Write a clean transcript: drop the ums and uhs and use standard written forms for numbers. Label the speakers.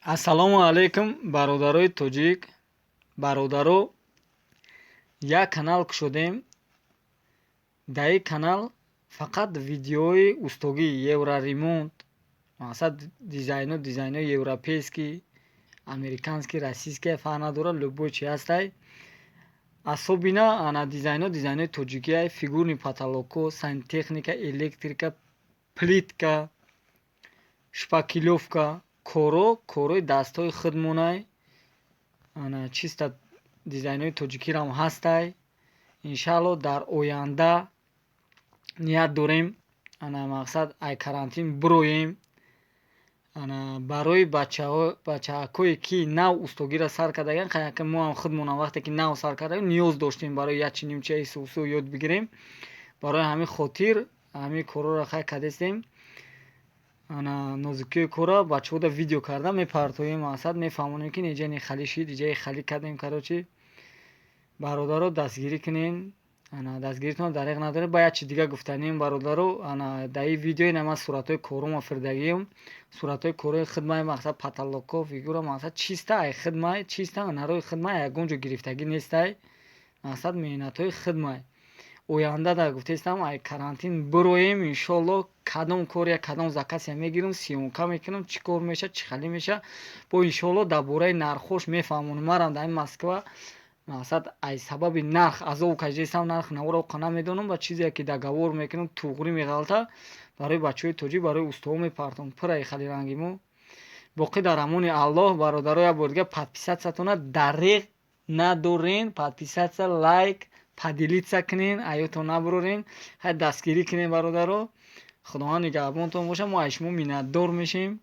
Speaker 1: Ассалому алайкум, бародарои тоҷик. Бародаро, як канал кушодем. Дар ин канал фақат видеои устогӣ, евроремонт, мақсад дизайно, дизайнои европейский, американский, российский, фарқ надорад, любой чи ҳастай. Особенно ана дизайно, дизайнои тоҷикия, фигурный потолокҳо, сантехника, электрика, плитка, шпаклёвка, коро, корои дастҳои худмонай. Ана чисто дизайнои тоҷикирам ҳастай. Иншаалло, дар оянда ният дорем, ана мақсад, ай карантин бироем, ана барои бачаҳо, бачаҳакое, ки нав устогиро сар кардагиан. Ка мо ҳам худмонам вақте ки нав сар кардаем, ниёз доштем барои як чи нимчаи сусу ёд бигирем. Барои ҳамин хотир ҳамин корҳоро хай кардестем. Ана нозукиҳои корро бачаҳода видео карда мепартоем, мақсад, мефаҳмонем, ки иҷа не хали шид, иҷаи хали кардем. Короче, бародаро, дастгирӣ кунен. Ана дастгиритон дареғ надорем. Ба як чи дига гуфтанем, бародаро: ана дар ин видео ина ман суратҳои корҳома фирдагием, суратҳои корҳои хидмаи, мақсад, потолокҳо, фигура, мақсад, чиста ай хидмай, чиста ҳунарои хидмай, ягон ҷо гирифтагӣ нестай, мақсад, меҳнатҳои хидмай. Оянда да гуфтестам, ай карантин бироем, иншоалло, кадом кор я кадом заказия мегирам, съёмка мекунам, чӣ кор меша, чӣ хали меша, бо иншоалло дар бораи нархҳош мефаҳмонам. Марам дар ин Москва, мақсад, ай сабаби нарх азоб кашидастам, нарх наворо оқа намедонам. Ва чизе ки договор мекунам, туғрӣ меғалта, барои бачаҳои тоҷик, барои устоҳо мепартом. Пураи хали ранги мо. Боқӣ дар амони Аллоҳ, бародаро. Як бор дига, подписатьсятона дареғ надорен, подписаться, лайк, поделиться кунен, аётон набурорен, ҳай дастгирӣ кунен, бародаро. Худованд нигаҳбонтон бошад, мо аз шумо миннатдор мешем.